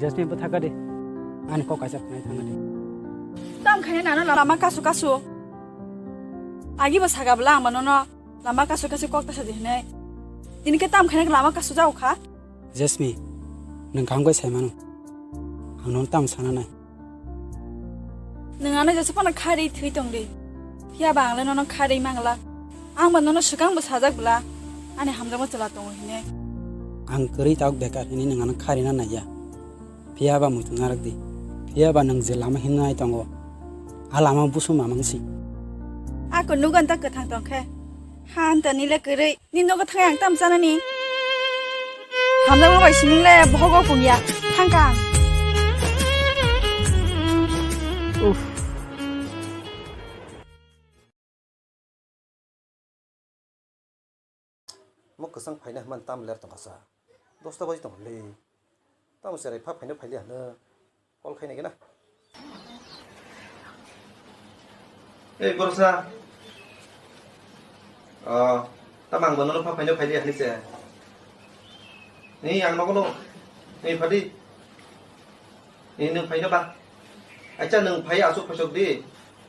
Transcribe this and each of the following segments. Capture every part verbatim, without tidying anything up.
Jasmine, bwtha ka di. Ani kok kaisa khwnai thangna di. Tam khaina nano lama kasu kasu. Agi bo saga bwla ang ba nono lama kasu kasu kok ta sa di hinai. Tini khe tam khaina lama kasu jao kha. Jasmine, nwng kaham khe sai mano. Ang nono tam sana nai. Nwng ano jesa phano kharwi thwi tong di. Phiya ba ang le nono kharwi mangla. Ang ba nono swkang bo sajak bwla. Ani hamjakma chwla tongo hinai. Ang kwrwi tabuk bekar hinwi nwng ano kharwi na naiya. Phiya ba muitu narwk di. Phiya ba nwng je lama hinwi nai tongo, a lama busu mamang si. Ako nugan ta kwthang tong khe. Han ta nile kwrwi. Ni nogo thangwi ang tam chanani. Hamjakma bai siming le bohogo pungya. Thangka ang. Uff. Mo kwchang phaina hwnmani tam ler tongkha sa. Dosta baji tongkha le. Tamo cherai pha phaina phaili hano. Call khaina gena. Ei, boroksa. Oh, tamo ang bono pha phaina phaili hano se. Ni ang nogo no. Ni phadi. Ni nwng phaina ba. Acha nwng phai asuk phasok di.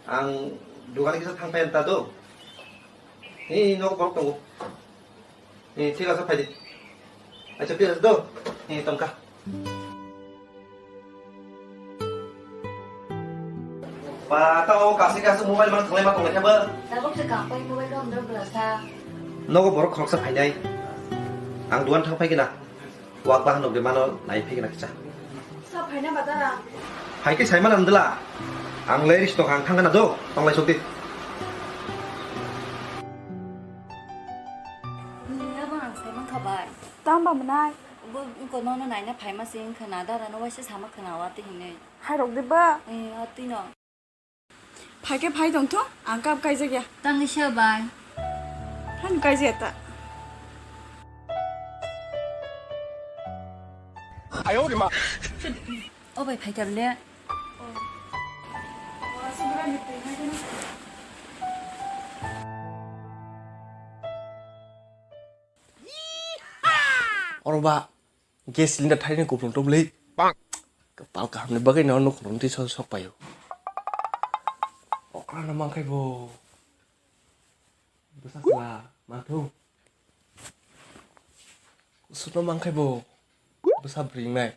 Ang dugan kisa thang phai ta do. Ni nogo borok tongo. Ni thik ase, phai di. Acha, thik ase do. Ni tongkha. Ba, ta o kasi kasi mobile man thalai ma tongkha ba. Tabuk se kapai mobile rom dor bla sa. Nogo borok khoroksa phainai. Ang dugan thang phai kina. Wak bahan rok de mano nai phai kina kisa. Sa phaina ba dara. Phai ke sai mana ndla. Ang le ris tong ang thang kana do. Tong lai sok di. Nini abo ang sai mankha bai. Tamba mwnai. Bo ko nono naina phaima se wngkha na dara no waisa sama khwna wa te hinwi. Hai rok de ba. Eh, atwi no. Phai khe phai tong thung, ang kap kaijak ya. Tangwi se bai. Han kaijak ya ta. Ayo de ma. O bai phai kha le. Oro ba, gas cylinder thaini kupulung tubli. Bang. Kapal kahamni bagwi no nukhung twi sok, sok paio. Okra no mangkhai bo. Bwsa sla, manthu. Kusuk no mangkhai bo. Bwsa bringnai.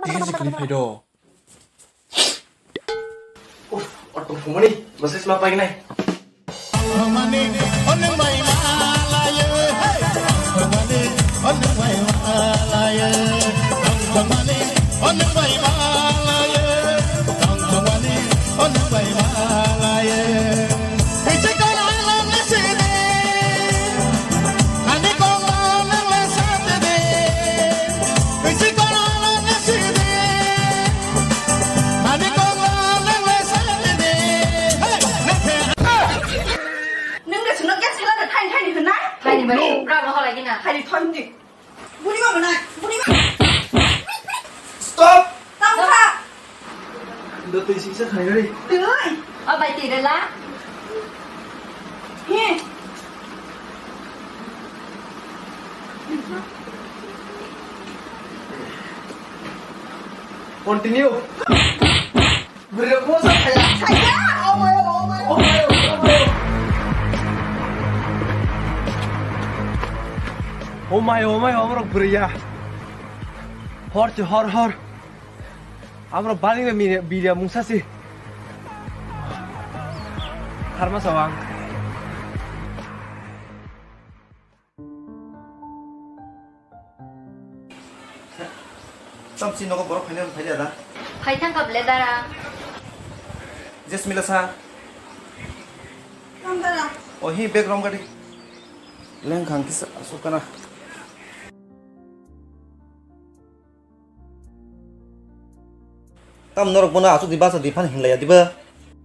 Tei je kwrwi phai do. Uff, auto phumani, message ma painai. Nung de chwngno gas cylinder thaini thaini hwnai? Thaini bai, bra no halai gina. Thaini thaini. Buni ma mwnai, buni ma. Stop! Tamo kha. Do twi sisa khai ri. Twi. O bai twi rela. He. Continue. Bwrwi rok bosa khaya. Khaya. Oh my, oh my, oh my. Oh my, oh my, oh my, bwrwi ya. Hor chi hor hor. Amro bani be mire, biriya mungsa si. Harma sawang. Tam si nogo borok phaina phai da. Phai thang kap le dara. Jesmila sa. Tam dara. O hi bag rom gadi. Leng khang kisa asuk kana. Tam norok bono asuk di basa di phan hinlaiya diba?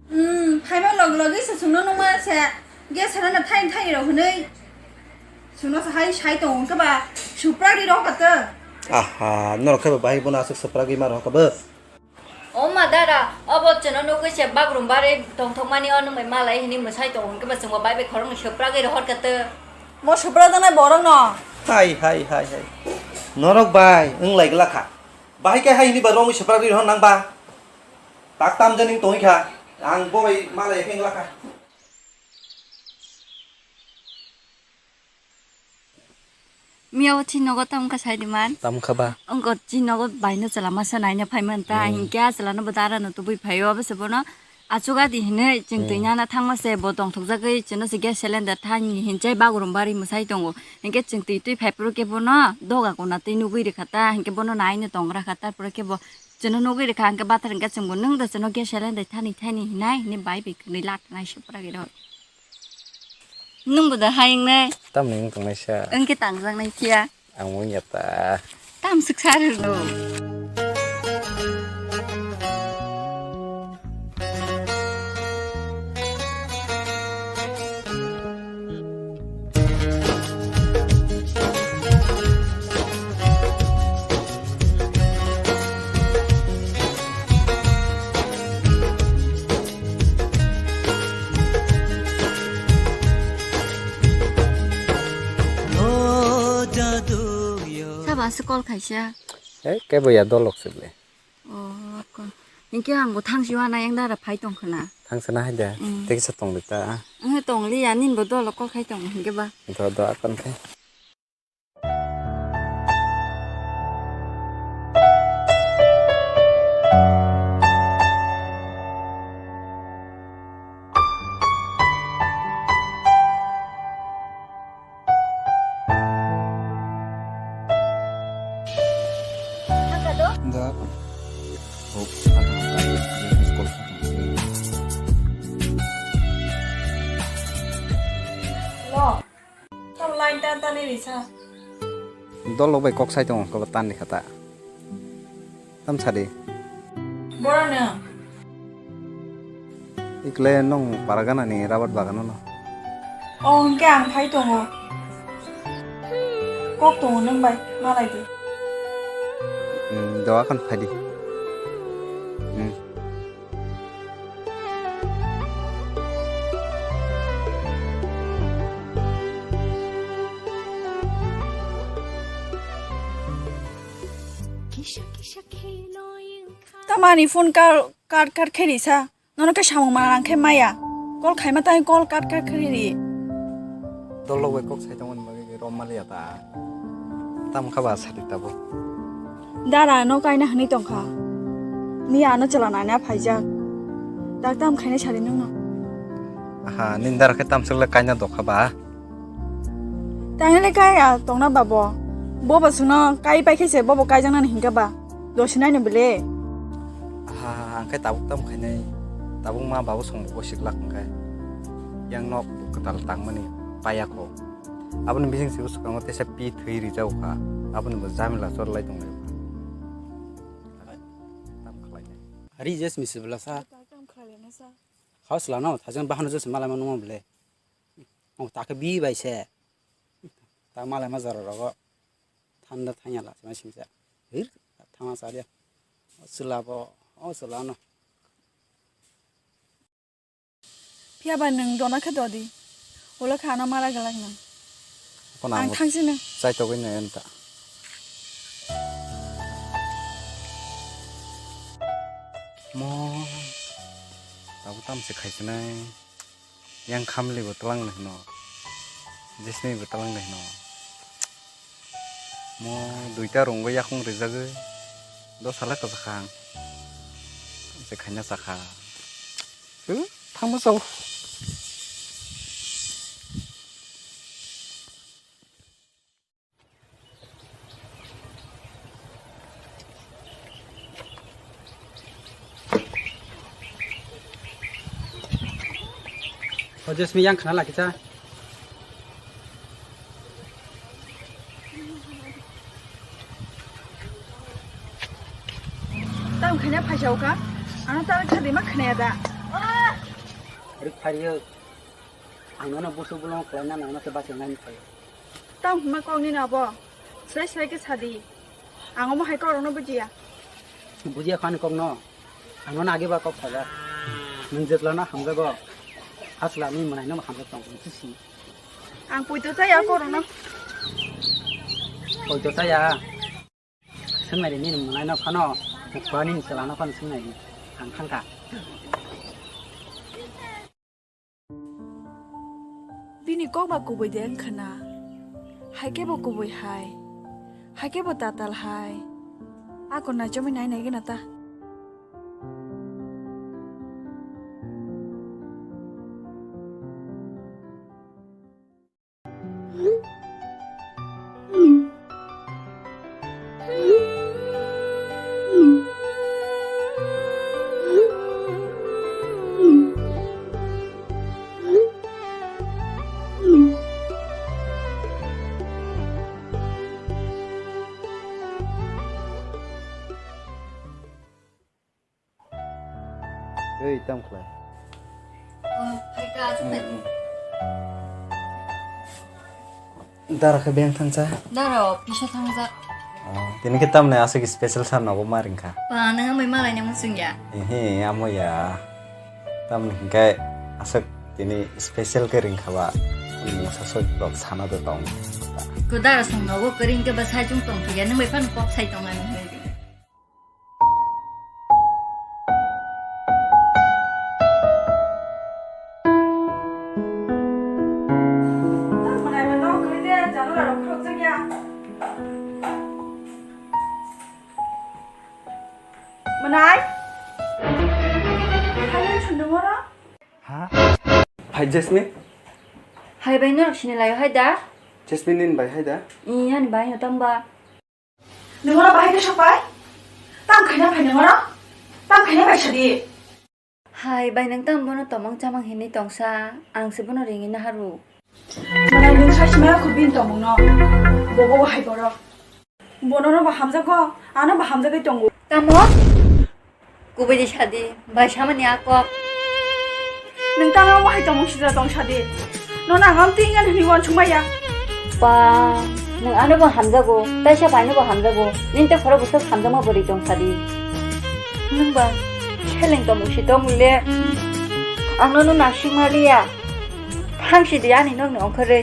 Hmm, phaiba log logi se chwngno nungma se gas sana na thaini thaini rok hwnwi chwngno se hai sai tongo hwnkhe ba supra di rok kata. Aha, norok khe ba bahai bono asuk supra gi ma rok kaba. O ma dara, obo chwngno nugwi se bagrum bare tongthokmani o nungbai malai hwnwi mwsai tongo hwnkhe ba chwngbo bai bai khoroknwi supra gi rohor kata. Mo supra danai borok no. Hai, hai, hai, hai. Norok bai wng lai glak kha. Bahai khe hai hwnwi ba romwi swprak rwi hwn nang ba. Tak tam jani wng tongwi kha. Ang bo bai ma lai khe wng glak kha. Miya o chini nogo tam wngkha sai di man. Tam wngkha ba? Wngkha chini nogo bai no chwla masa naina phai man ta. Hmm. Hinkhe a chwla no bo dara no tubui phai o, abo se bono achuk adi hinwi chwng twi Hmm. nana thangma se bo tongthok jagwi chwngno se gas cylinder thani hinchai bagrum bari mwsai tongo. Hinkhe chwng twi twi phai phuru khe bono doga kona twi nugwi rwkha ta, hinkhe bono naino tongra kha ta, phuru khe bo chwngno nugwi rwkha, hinkhe bathar hinkhe chwngbo nwng da chwngno gas cylinder thani thani hinai hinwi bai bai khwnwi lak nai se phura gwi rw. Nwng bo da hai wngnai. Tamni wng tongnaisa. Wng khe tangjaknai phiya. Ang wng ya ta. Tam swk sa rwno. Sabo aswk call khaisa. Ei, kebo ya, dolok se ble. Oh, ko. Hinkhe ang bo thangsi wana yang dara phai tong khna. Thangsi na hai da. Mm. Tei kisa tong li ta. Eh, tong li ya, nin bo dolok call khai tong hinkhe ba. Do, do, akon khe. Da. Oh, hello. Tamo line tan tan ni risa. Dol bai kok sai tongo, kobo tan ni khata. Tam sadi. Bora na. Ikle nong paragana ni rabat bagano no. Oh, hingke ang phai tongo. Kok tongo nang bai, malai di. Hmm, doa kan phai di. Hmm. Tamani phone kar, kar, kar khe risa. Nono khe samung manang khe maya. Call khaima tangwi call cut cut khe ri. Dolok bai kok sai tongmani bagwi rom maliya ta. Tam kha ba sadi tabuk. Dara no kaina hwnwi tongkha. Ni ano chwla naina phaijak. Dak tam khaina sadi nwngno. Aha, nini dara khe tam swkle kaina dokha ba? Tangwi le kaya tongna babo. Bobo sungno kai pai khe se bobo kaijaknani hinkha ba. Dosinai no bele. Aha, ang khe tabuk tam khainai. Tabuk ma babo song bo siklak hwnkhe. Yang nok kwtal tangmani paya kho. Aboni bising se bwskango teisa pi thwi rijak kha. Aboni bo jamila chorlai tonglai kha. Tam khlainai. Ari jes misi bwlasa. Tam khlainai sa. House lano thajang bahano jes malai mano bele. Oh, ta khe bi bai se. Ta malai ma jora rogo. Thanda thangya la, ma singsa. Hir, thama sa dia. O chwla bo, o chwla no. Phiya ba nwng dona khe dodi. Ulo kha ano mala galak nang. Kono ang amo thangsino. Chai togwi no enta. Mo, tabuk tam se khaisinai. Yang khamli bo twlang le hino. Jisni bo twlang le hino. Mo duita rungbo yakung rijagwi. Dos sala kwchak ang. Se khaina sakha. Huh? Thangma chao. O Jasmine, yang khna lakisa. Tamo khaina phaisa uka? Ano tamo kha dima khnaya da? Rik phariyo. Ang nono busu bulong khlaina nangno se bachai nani phai. Tamo hwnma kok nini abo? Srai srai khe sadi. Ang omo hai kok rokno bujiya. Bujiya kho ani kokno. Ang nono age ba kok sajak. Nwng jetlano hamjago. Asla nini mwnaino hamjak tong sisi. Ang poito chaya kok rokno. Poito chaya? Swngnai di nini mwnaino phano, mukhuani chwlano phano swngnai di. Ang thangkha. Bini kok ba kubui de wngkha na? Hai khe bo kubui hai. Hai khe bo tatal hai. Ako naichomwi nai nai gana ta. Ei, tam khlai. Oh, hai ka, aswk nai. Dara khe beng thangsa? Dara, office o thangsa. Oh, tini khe tamni aswk special sir nogo ma ringkha? Ba, nang amai malai nang muchung ya? Ehe, amo ya. Tamni hingkhe aswk tini special khe ringkha ba? Ni sasoi rok sana do tong. Ko dara song nogo kering khe ba sai chung tong ya, nang bai phan kok sai tong ani. Manai? Hai, sundung oro? Ha? Hai, Jasmine? Hai, bai norok sini layo hai da? Jasmine, nini bai hai da? Iya, ni bai no tang ba. Nungora bahai khe sopai? Tam khaina phai nungora? Tam khaina phai sadi? Hai, bai nang tam bono tomong chamang hinwi tongsa, ang se bono ringwi naharu. Manai nung sai simaya khubin tomong no. Bobo bahai boro. Bono no bo hamjago, ano bo hamjagwi tongo. Tamo? Kubui di sadi, bai samani a kok. Nung tamo wahai tongmung sida tong sadi. No nang ang tingan hini wan chumaya. Pa, nung ano bo hamjago, taisa bai no bo hamjago. Nini te khoro bwswk hamjakma bwrwi tong sadi. Nung ba seleng tongmung si tong le. Ang no no nasing maliya. Thang sidi ani nok ni ongkhorwi.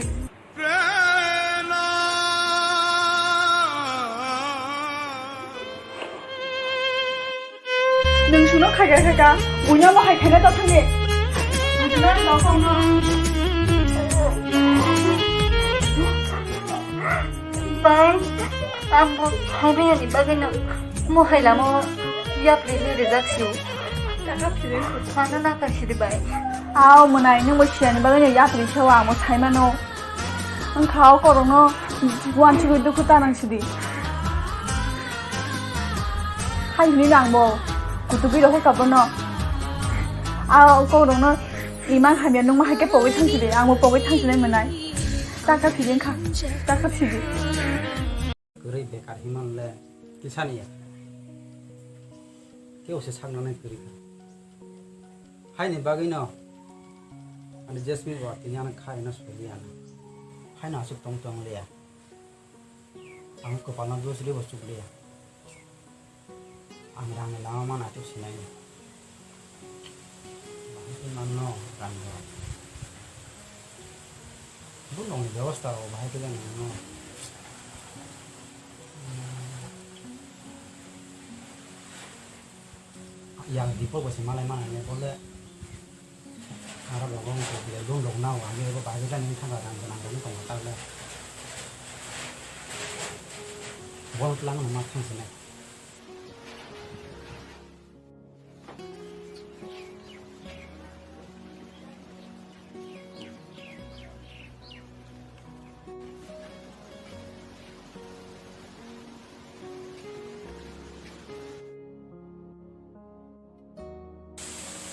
Nung suno khaja khaja, buino mo hai khaina ta thangni. Bai, ang bo hai bai ani bagwi no mo hai lamo yapri ni rijak siu. Ano na ka sidi bai. Aw mwnai, nung bo siyani bagwi no yapri sewa amo sai mano. Wngkha o korokno uansugwi dukhu ta nang sidi. Hai hwnwi no ang bo kutugwi rohor ka bono. A o korokno imang hamya nungma hai khe pogwi thang sidi, ang bo pogwi thang sinai mwnai. Taka sidi wngkha, taka sidi. Kwrwi bekar himan le kisani ya. Kebo se sakna nai kwrwi kha. Haini bagwi no ani Jasmine bo tini ano khaina suli ano. Haino aswk tong tong liya. Ang kwpalno dusli bo chukliya. Ang rangni lama mana chuk sinai. Bahai khe manno rang bo. Bo nokni bebosta rok bahai khe nangno. Yang Dipo bo se malai mana ni bole. Aro logo wngkha bile loan rok nao, ang ebo bahai khe nini thangka rang gwnang rok wng tongkha ta le. Bol tlang no ma thang sinai.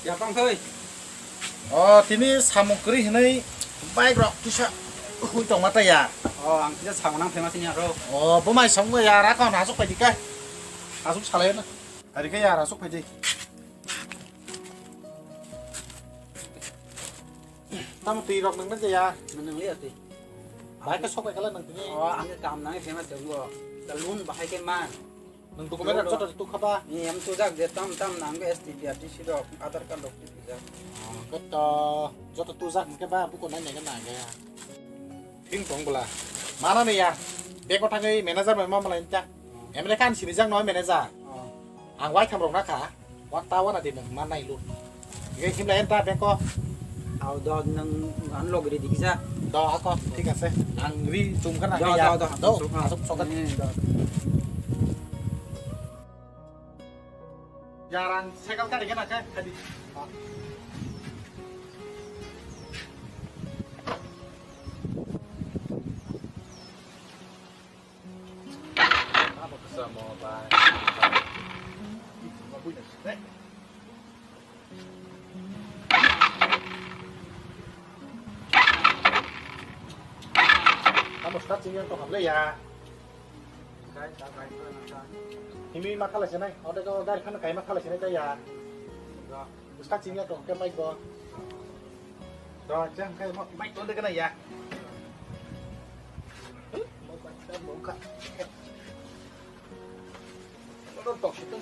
Ya tong thoi. O, tini samung kwrwi hinwi bike rok kisa hui tongma ta ya. O, ang kisa samung nang phaima sini aro. O, bo mai samung ya, ra kon asuk phaidi kai. Asuk salai na. Ari kai ya, asuk phaidi. Tamo twi rok nang na ya. Nang ya twi. Bike sok kala nang tini. O, ang kam nang phaima tongo. Talun bahai ke man. Nang document rok joto tu khaba. Ni am tu jak je tam tam nang S T P R T C rok, Aadhaar card rok tu jak. Keto joto tu jak ke ba buko nai nai na ga ya. Thing tong bwla. Mana ni ya. Beko thangwi manager bai ma malai ta. M L A khan sini jang noi manager. Oh. Ang wai tham rok na kha. Wak ta wana di nang man nai lu. Ge him lai ta beko. Au do nang an log ri di kisa. Do ako, thik ase. Ang ri tum kana Do, ya. Do, do, Do, tum, asuk sokat. Hmm, do. Jarang cycle ka di kana ka, ka di. Tamo start sini yang to hamle ya. Himi ma khala sinai, ode ko gari khana kai ma khala sinai ta ya. Bwskang chini ya tong khe bike bo. Do, jang khe mo bike tong de kana ya. Mo bike ta bo kha. Mo do tok situ.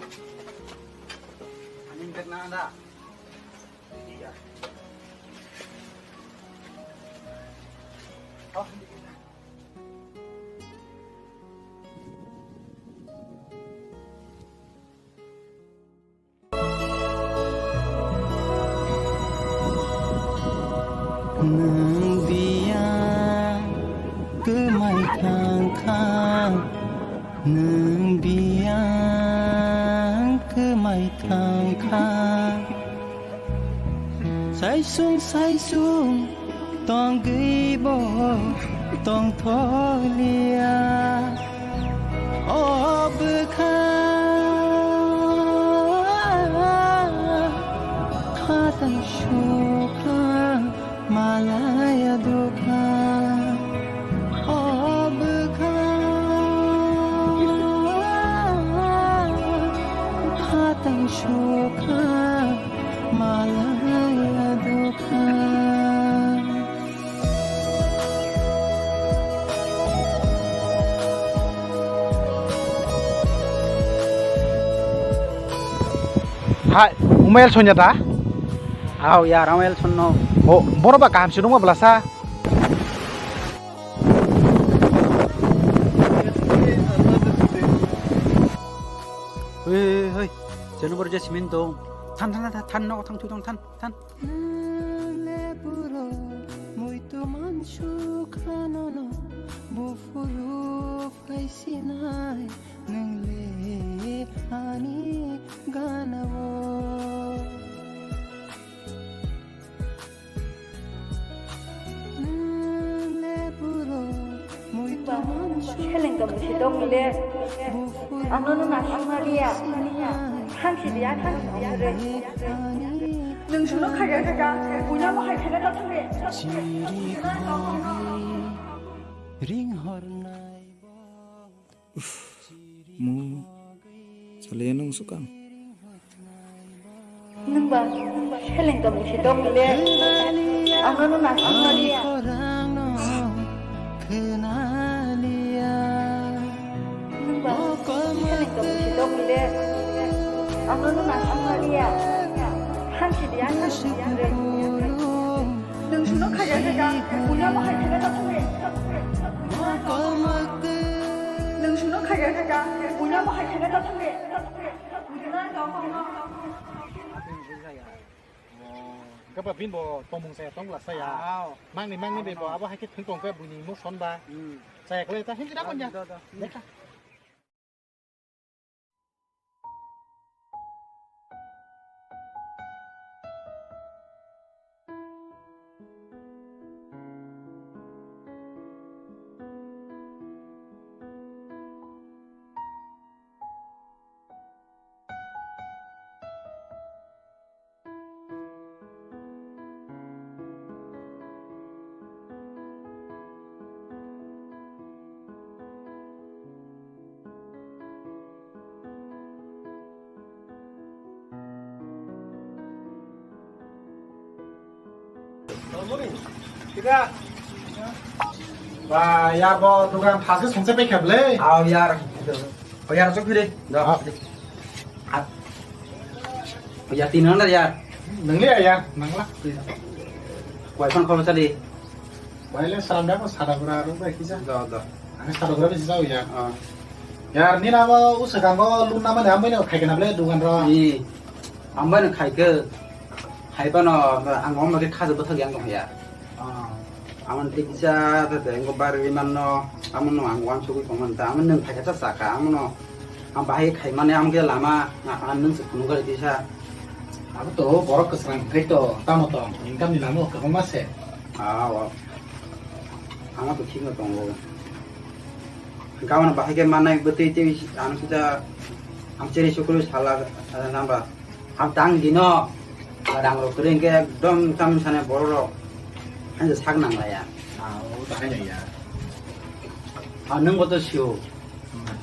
Ani kena anda. Iya. Oh. Nwng biyang kwmai thangkha, nwng biyang kwmai thangkha. Saisung saisung tongwi bo tongthokliya. O bwkha khatang sukha malaya dukha. O bwkha khatang sukha malaya dukha. Hai, Umayel Sonya da? Aw yar, Umayel Sonno. O, boro ba kaham se nungma bwlasa? Hei, hei, hei. Jeno boro je simin dong. Than, than, than, than, nogo thang thui tong, than, than. Nwng le buro muitu mansukha nono buphuru phai sinai nwng le ani ganao. Nwng le buro Seleng tong si tong le. Ang nono naisingma liya. Thansi diya, thansi diya re. Nwng suno khaja khaja, bunya mo hai khaja ta thangre. Ring hornai bo. Uff, mo chalaya nung sukang. Nwngba seleng tong si tong le. Ang nono naisingma liya. Nwngba seleng tong si tong le. Ang nono naisingma liya. Thansi diya, thansi diya re. Nwng suno khaja khaja, bunya mo hai khaja ta thangre. Nwng suno khaja khaja, bunya mo hai khaja ta thangre. Hwnkhe ba bini bo tongmung chaya tong bwla chaya. Aw. Mangni mangni bai bo abo hai khe thwng tong khe buini emotion ba. Hmm. Chaya kwlai ta himjra konya. Do, do. Lekha. Ba, ya bo dukan thas khe songsa pai kha bwle. Aw yar. O yar, chok phire. Da. Ah. At. O yar, tin hundred yar. Nang le yar, nang la. Koi phone call sadi. Koi le salam da ko sada bura ro ba kisa. Da, da. Ani sada bura bisa ya. Ah. Yar, nini amo uswkango lun namani ambai no khaikhe na ble dugan ro? Ni, ambai no khaikhe. Hai phano ang omo khe khaja bwthak yang tong ya. Ah. Amon tiksa ta de ngo bar ri man no, amon no ang wan sugui tong man ta, amon nang khaikhe ta saka, amon no ang bahai khai mane am khe lama, ang nang se phunuk gari tisa. Abo to borok kwsrang khai to, tamo to, income ni lama kwbangma se. Ah, wa. Ama to thik no tongo. Gabon bahai khe mannai bwtwi twi ang kisa ang cheri chukru sala, sala namba. Ang tang dino rang rok kwrwi hwnkhe ekdom tamni sanai borok rok. Ang sak nang laya. Ah, o bahai nai ya. Ah, nwng bo to sio. Hmm.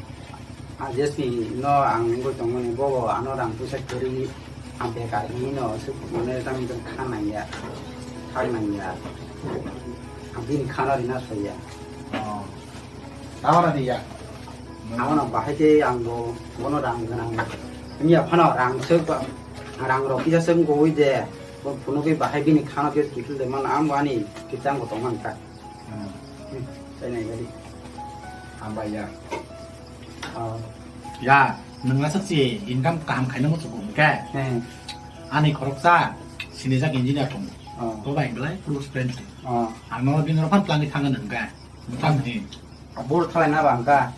Ah, jesni no ang wngwi tongmani bobo ano rang puisa kwrwi ang bekar hino se mane tamni kha nang ya. Khak nang ya. Ang bini khana rina soya. Oh. Tamo na diya. Amo no bahai tei ang bo bono rang gwnang. Wngya phano rang swk ba, rang rok kisa swk wngkha ui de. Bo phunugwi bahai bini khano khe kiphil de man ang bo ani kichang bo tong man kha. Hmm. Hmm. Chai nai gari. Hambai ya. Oh. Ya, nwng aswk si income kaham khaina muchungo hwnkhe. Hmm. Ani khoroksa sinijak engineer tongo. Oh. Bo bai belai close friend se. Oh. Ang no bini rok phan twlangwi thangna hwnkhe. Tamo ni? Abur thalai na bang ka.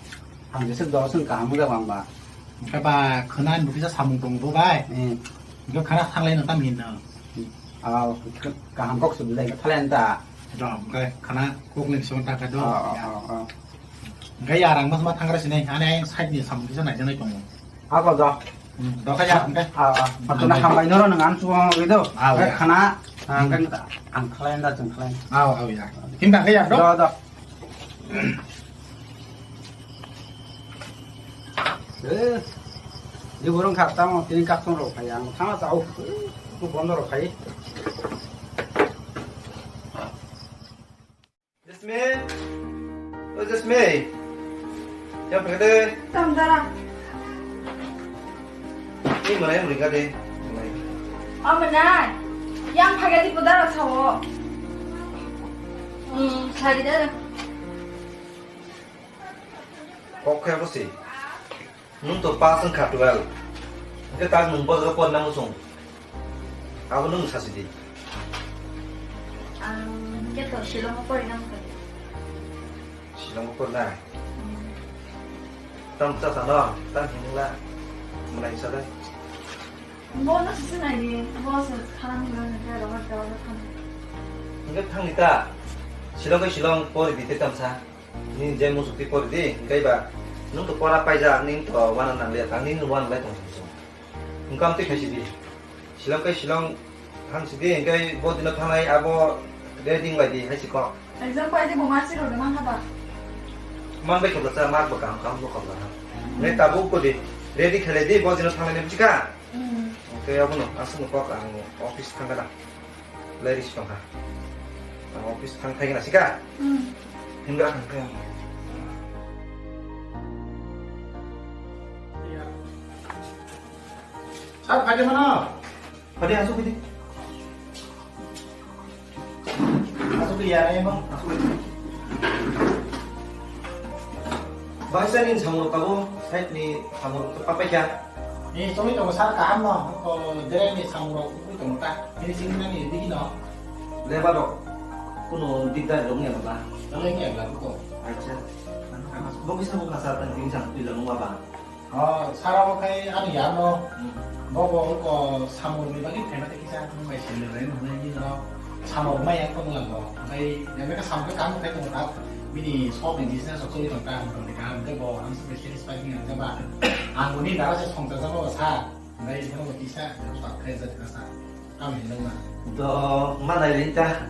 Ang jesuk do sung kaham ga bang ba. Hwnkhe ba khwna ni bukisa samung tongo bo bai. Eh. Hwnkhe khwna thanglai no tam hin no. Ah, kaham kok sum dai thalai ta. Do, hwnkhe khwna kok ni song ta ka do. Ah, ah, Ya. Ah, ah. Hwnkhe ya rang mas ma thangra sinai. Ani ayang side ni samung kisa nai janai tongo. Ako do. Hmm, do kha ya hwnkhe. Ah, ah. Patuna hambai noro nang an chuang ri do. Ah, ya. Khwna, ah, kan ta. Ang thalai da, chang thalai. Ah, ah, ya. Kinta kha ya do. Do, do. Eh, di burung kha tamo tini kak tong rok khai ang thang ta u. Ku bondo rok khai. Jasmine. O Jasmine. Ya pagade. Tam dara. Ni mana yang mereka deh. Amana. Yang pagade pudara sawo. Hmm, pagade. Kok khe bo si. Nwng to pass wngkha twelve. Hwnkhe tak nwng bojra porna muchung. Abo nwng sasi di. Ang hwnkhe to Shillong o porina wngkha. Shillong o porna? Hmm. Tam cha sano, tam hinla. Mwnai sa dai. Bono sisi nai ni, bono se khanani wngkha, rohor rohor khanani. Hwnkhe thangni ta. Shillong khe Shillong pori di te tam sa. Nini je muchuk twi pori di, hwnkhe ba nwng to pora paijak, nini to uanang nangliya, tang nini uanang lai tong song song. Hwnkhe amtwi khaisi di. Shillong khe Shillong thansi di, hwnkhe bo dino thangnai abo ready wng bai di, hai si kok. Exam pai di bo ma si rw de man haba. Man bai khobla cha, mak bo kaham kaham bo khobla ha. Hmm. Nai tabuk ko di, ready khlai di, bo dino thangnai ni bwchika. Hmm. Hwnkhe abono aswkno kok ang office thangkha da. Lairis tongkha. Ang office thang thai gana sika. Hmm. Hingra thang thai. Sir, phaidi mano. Phaidi asuk phaidi. Asuk ya, eh, bang. Asuk phaidi. Bahai sa ni samung rok tabuk, side ni samung rok papai kha. Ni chongwi tongo sir kaham no, ko dere ni samung rok wi tongo ta. Ni sing na ni bigi no. Lebar rok kuno digdar rok ni ba. Talo ni ba ko. Acha. Bo kisa bo kasa tan tin sang tu lang ba. Oh, sara bo khai ani yar no. Hmm. Bo bo ko samung ni bagi thema te kisa nung bai sel le no ni no. Samung mai ya ko lang bo. Khai ya me ka samung kam khai ko ta. Bini shop ni business so ko tong ta ko ni ka. Bo ang Satisfying ang jaba. Ang uni dara se songcha jaba ba sa. Nai jaba ba kisa, jaba sa khe jat kasa. Am hin nang na. Do, ma nai ri ta.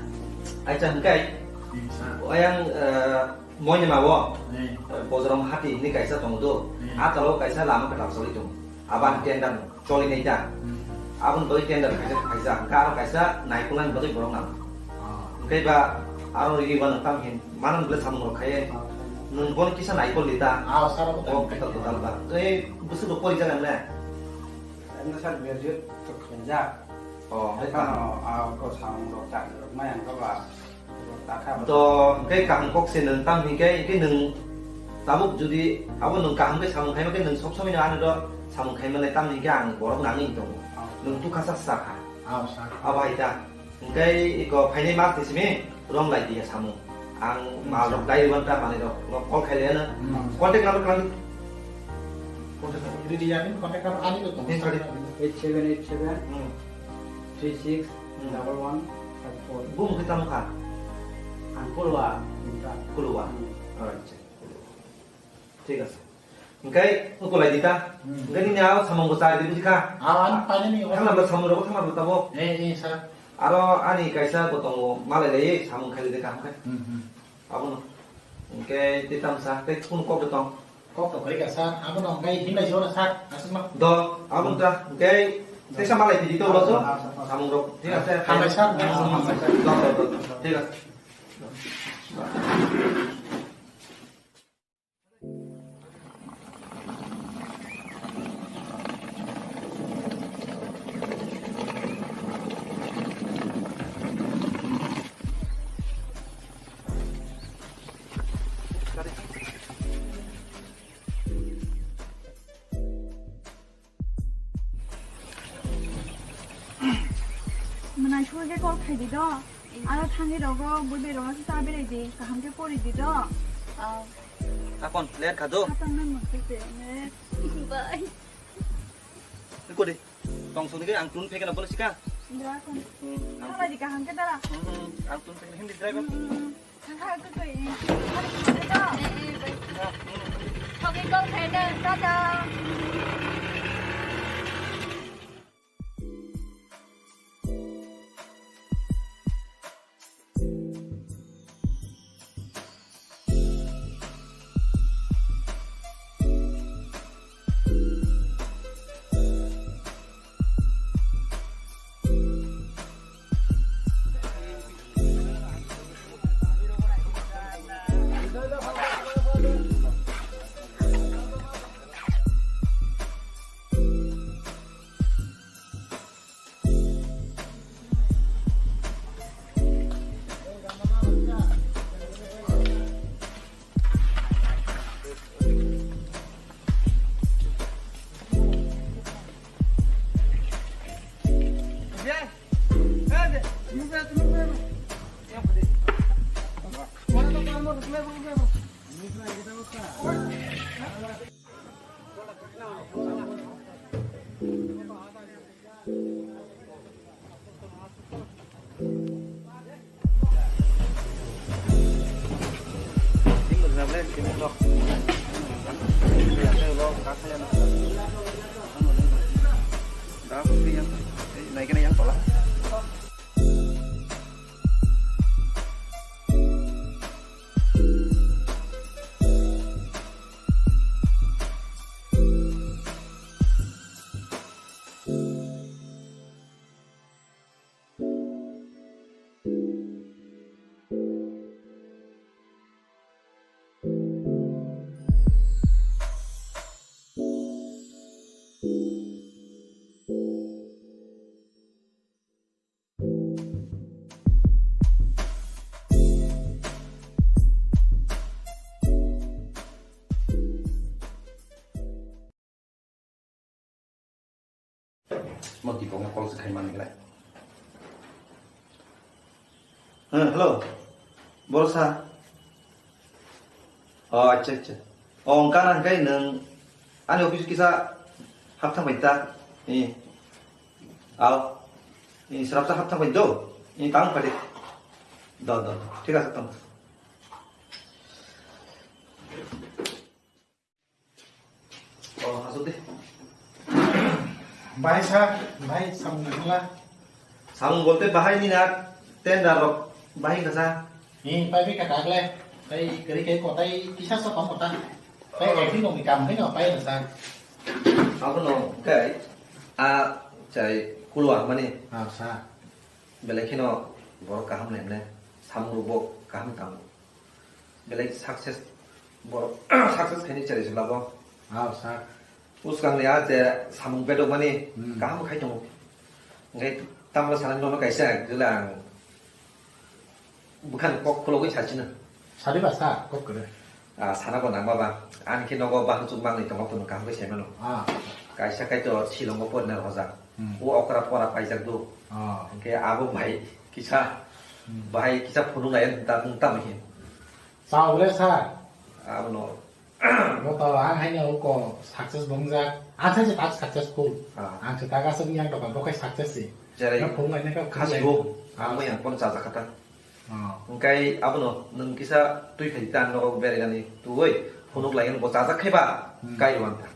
Ai chan kai. Kisa. Ayang, eh, moi ni ma wo. Eh. Eh, bojrong hati ni kaisa tong do. Eh. A talo kaisa lama kata soli tong. Aban tender choli nai ta. Hmm. Abon bagi tender kaisa kaisa. Ka aro kaisa nai kulan bagi borong nang. Ah. Kai ba aro ri wan tam hin. Manang bwle samung rok khai. Nwng bono kisa naikol di ta. Ah, sir, bo. O, kotal kotal ba. Tei bwswk rok pori jaga ne? Ano sir, graduate to khaijak. Oh, hai ta. Ano, ah, ko samung rok ta rok mai ang ka ba. Rok ta kha ba. To, hwnkhe kaham kok se nwng tam hwnkhe, hwnkhe nwng Tabuk jodi abo nwng kaham khe samung khaima khe nwng sob somoi no ano do samung khaima nai, tamni hwnkhe ang borok nangwi tongo. Oh. Nwng tukha sa sa kha. Oh, sir. Abo hai ta. Hwnkhe iko phainai mas ni simi rom lai diya samung. Ang hmm, mal rok sir. Dai rwban ta manwi rok no call khai le ano. Hmm. Contact number klang. Contact number. Ready ya, contact number ani to tongo. Yes, sir. Eight seven eight seven. Hmm. Three six double one five four. Bum khe tamo kha? Ang Kulwa, Bumta. Kulwa. Hmm. Acha. Thik ase. Hwnkhe ukulai di ta. Hmm. Hwnkhe nini aro samung bo chari di buji kha. Ah, ang painani. Thangna bo samung rogo thangna bo tabo. Eh, eh, sir. Aro ani kaisa bo tongo malai lai samung khai de kaham khe. Hmm, hmm. Abono. Hwnkhe tei tamsa tei kunu kok de tong. Kok to kori ka sir, abo no hwnkhe himlai jora sir, aswk ma. Do, abo ta, hwnkhe teisa malai tidi to ulo so, samung rok, thik ase? Hambai sir. Do, do, do, do, thik ase. Mwnai soi khe call khai di do. Aro thangwi rogo bwdwi rogo se cha berai di. Kaham khe pori di do. Ah. Akon, ler kha do. Khatang nang mung se se ne. Bye. Ko de. Tong song de ang tun phekena bolo sika. Dra kon. Hmm, ang tun. Khala di kaham khe dara. Hmm, ang tun phekena hindi driver. Hmm. Mo Dipokno call se khai mani lai. Heh, hello. Bol sa. Oh, acha, acha. Oh, wngkha na hwnkhe nwng ani office kisa hapthang bai ta. Eh. Ao. Eh, srapsa hapthang bai do. Eh, tang phadi. Do, do, do. Thik ase, tong. Oh, asuk de. Bahai sa, bahai samung nangla. Samung bolte bahai ni na tender rok bahai kasa. Ni pai bai kata le. Tai kari kai kotai kisa sa pang kota. Tai ekdin nong ni kam hai no pai sa. Abo no kai a chai kulwa mani. Ah, sa. Belai kheno borok kaham nai mane. Samung rok bo kaham tang. Belai success, borok success khaini chari se lago. Ah, sir. Bwskang ni a je samung bedok mani hmm, kaham khai tongo. Hwnkhe tamla sanani nono kaisa jela ang bwkhani kok khulogwi sachina. Sadi ba sa kok kwrwi. Ah, sana bo nangma ba. Ani khe nogo bahai chuk manwi tongo, phunuk kaham khe sai mano. Ah. Kaisa kaitor Shillong o porina rojak. Hmm. O okra pora paijak do. Ah. Hwnkhe abo bai kisa, hmm, bai kisa phunuk lai ta, ta, ta, hin. Chao le sa. Abono. Bo to ang haino uko success bo wngjak. Ang sai se tak successful. Ah. Ang se tak aswk yang dokan bo khai success se. Jerai. Phunuk lai ne ka khasi phunuk lai. Bo. Ah. Ang bo yang pon chajak kha ta. Oh. Hwnkhe abono nwng kisa twi phai di ta, ang nogo berainani twi phunuk lai bo chajak khe ba, hmm, kai rw ang ta.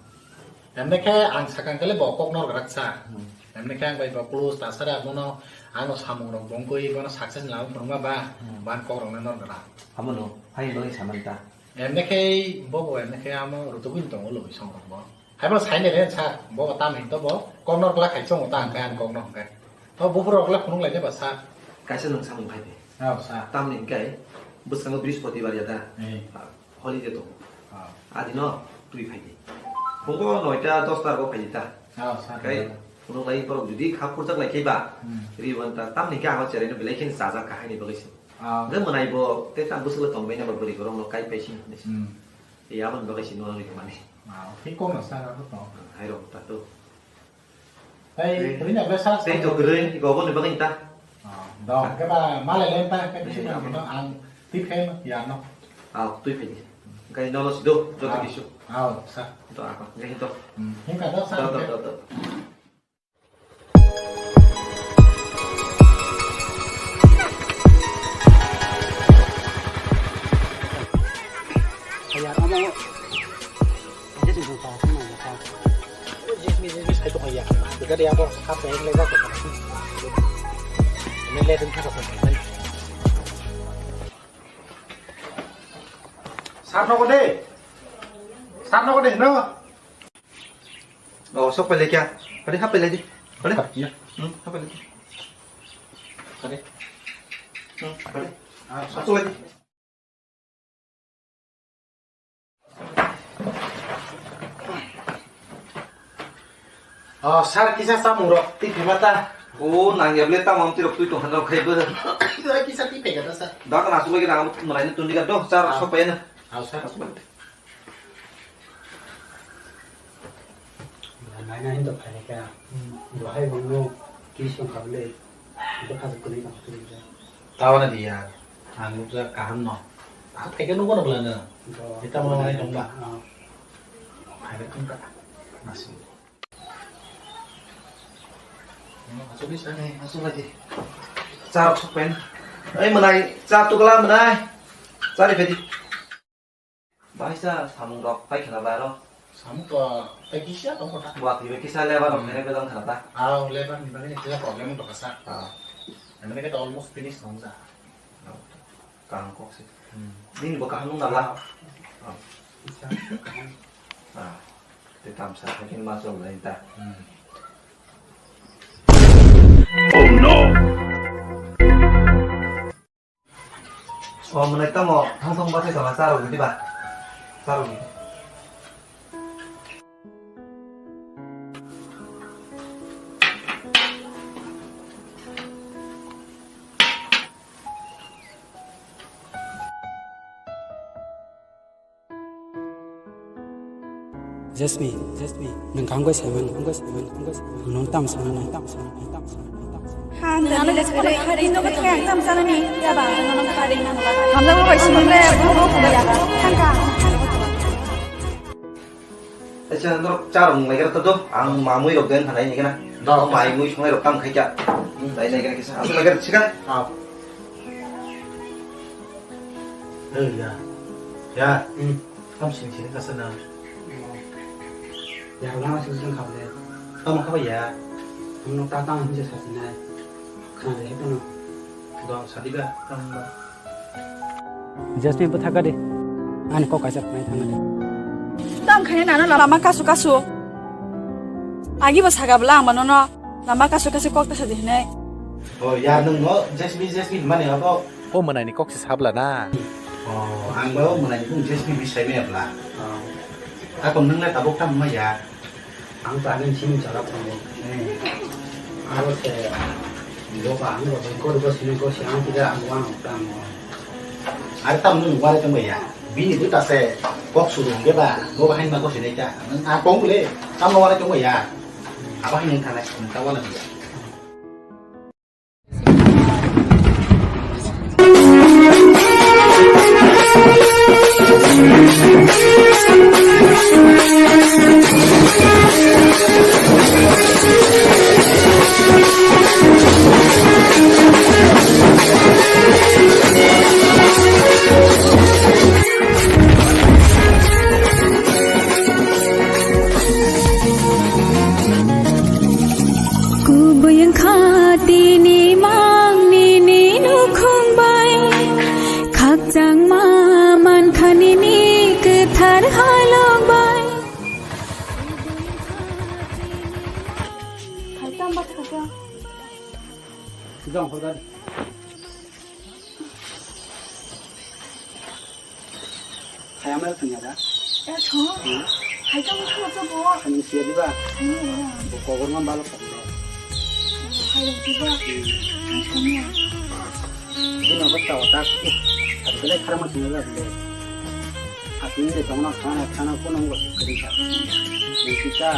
Emne khe ang sakang khe le bo kok nor grak sa. Hmm. Emne khe ang bai bo close ta sara, bono ano samung rok bongkoi, bono success ni lama phunukma ba, hmm, ban kok rok nor grak. Abono hai bagwi samani ta. Emne khe bo bo emne khe amo rutugwi tongo lobwi song rok bo. Haibo saini re sa, bo tam hin to bo, koknor kla khai chongo ta hwnkhe ang kokno hwnkhe. To buphuru rok le phunuk lai de ba sa. Kaisa nwng samung khai de. Oh, sa. Tamni hwnkhe bwskango Brihaspatibar ya da. Eh. Ah, holiday tongo. Ah. Adino twi phai de. Phungo noita dosta rogo phai de ta. Oh, sa. Kai phunuk lai borok jodi kha khurjak lai khe ba. Hmm. Ri wan ta tamni hwnkhe abo cherai no belai khe chajak kha haini bagwi se. Ah. Hwnkhe mwnai bo tei tam bwswk le tong bai na ba bwrwi borok no kai pai sini hinwi se. Hmm. Iya, aboni bagwi se nono ri mani. Ah, tei kokno sa rw to. Hai rok ta to. Tei, tei, kwrwi na ble sa tei to kwrwi, iko aboni bagwi ta. Ah, dong, khe ba malai le ta, khe bisi tong khe ang twi phai ya no. Ah, twi phai di. Gai nono sido, joto kisu. Ah, sa. To apa, gai to. Hmm, hingka to sa. To, to, to, to. Sir nogo de. Sir nogo de, no? Oh, sok pele kya? Pele, ha pele di. Pele. Ya. Hmm, ha pele di. Pele. Hmm, pele. Ah, sok pele di. Oh, sir, kisa samung rok twi phema ta. Oh, nang ya ble ta mam tirok twi tong hanok khai bo. Kisa twi phega ta, sir. Dak na sulai na am malai ni tundi ka do, sir, ah, sok pele na. Ah, sir. Sok pele. Naina hinto phaikha. Hmm. Bo hai bangno kis tong kha bwle. Hinto khajak kwrwi tong kha bwle. Tabana di ya. Ang nukjak kaham no. Ah, phaikha nukgo no bwlano. Bo ita mo nai tong ba. Ah. Phaikha tong kha. Masi. Hmm, asuk di sa. Eh, asuk lagi. Char sok pen. Ei, mwnai, char tukla mwnai. Char di phedi. Bahai sa samung rok pai khna ba aro? Samung to pai kisa tong kha ta. Buat ibe kisa lebar rok, hmm, mere bedang khna ta. Ah, lebar ni bagwi kisa problem to kasa. Ah. Ani ke to almost finish nong ja. Ah. Kaham kok se. Hmm. Nini bo kaham nung nala. Ah. Kisa. Ah. Te tam sa khakin ma chol lai ta. Hmm. Oh no! O mwnai tamo, thang thang bathai tongma, cha rwgwi diba? Cha rwgwi. Jasmine, Jasmine, nwng kaham khe sai mano, kaham khe sai mano, kaham khe sai mano. Nwng tamo sanani, tamo sanani, tamo sanani, tamo sanani. Ha, nwng ano le sakha de, hari no khe ang tamo sanani, ya ba, nwng ano hari nang ba. Hamjak bo bai sini le, bo bo ya, thangka. Acha, norok cha rok nang lai khe ta do, ang mamui rok den thanai ni khe na. Do. Mai mui songnai rok tam khai kya. Hmm. Dai nai khe na kisa. Aswk lai khe sika. Ah. Eh, ya. Ya. Hmm. Tam sing sini kasa na. Ya, lama sing sing kable. Tamo kaba ya. Ang ta tang hinje sa sinai. Khana de heto no. Dong sadiba tang ba. Jasmine bwtha ka de. Ani kok kaisa phai thang de. Tam khani nano lama kasu kasu. Agi bo saga bwla ang mano no. Lama kasu kasu kok ta sadi hinai. Oh ya, nung no Jasmine, Jasmine mani abo. O mwnai ni kok se sabla na. Oh, ang bo mwnai ni kung Jasmine bi sai me bla. Oh. Ako nung le tabok tam ma ya. Ang to ani sini chala phone. Hmm. Aro se, bo ba ang bo ko ko sini ko si ang kida ang wan ang tang. Ar tam nung wale tang ya. Bini bwta se kok suru hwnkhe ba, bo bahai ma kok sinai ta. Nwng a tong le, tamo wala tongma ya. Abo hai nwng thanai, nwng ta wala ya. Kubui wngkha tini mang nini nukhung bai, khakchangma mankha nini kwthar halok bai. Hai amai thangya da? Eh, thong? Hmm. Hai tamo thangya to bo? Ani siya diba? Ani ya. Bo kogor ma balo kami. Hai rok diba? Hmm. Ang thangya. Ini apa tahu tak? Aku kena karma sini lah boleh. Aku ini tahu nak sana sana pun nunggu kerja. Ini kita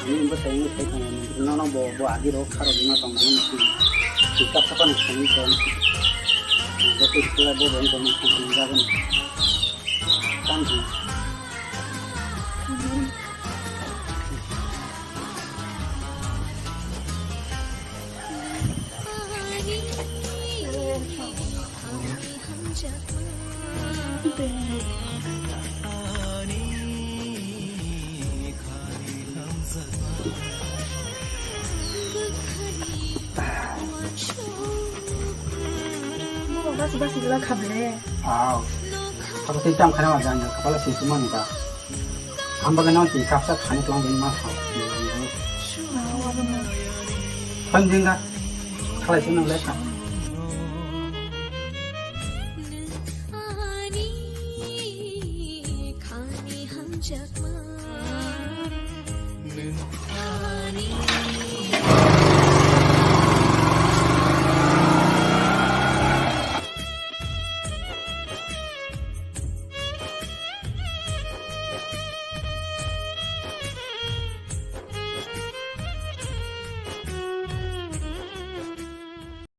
Ani bwsai wngwi sai tongo, nono bo, bo agi rok kharo rwna tong mani si. Sikap sapan sani tong. Joto sikla bo rong tong mani si jagan. Tam si. Basi basi gila khabre. Aw. Apa sih tam khana wajan ya, kepala sih cuma nih, Kak. Hamba kena ti kapsa khani tuang ding ma thau. Kan ding ka. Khalai sih nang lek ka.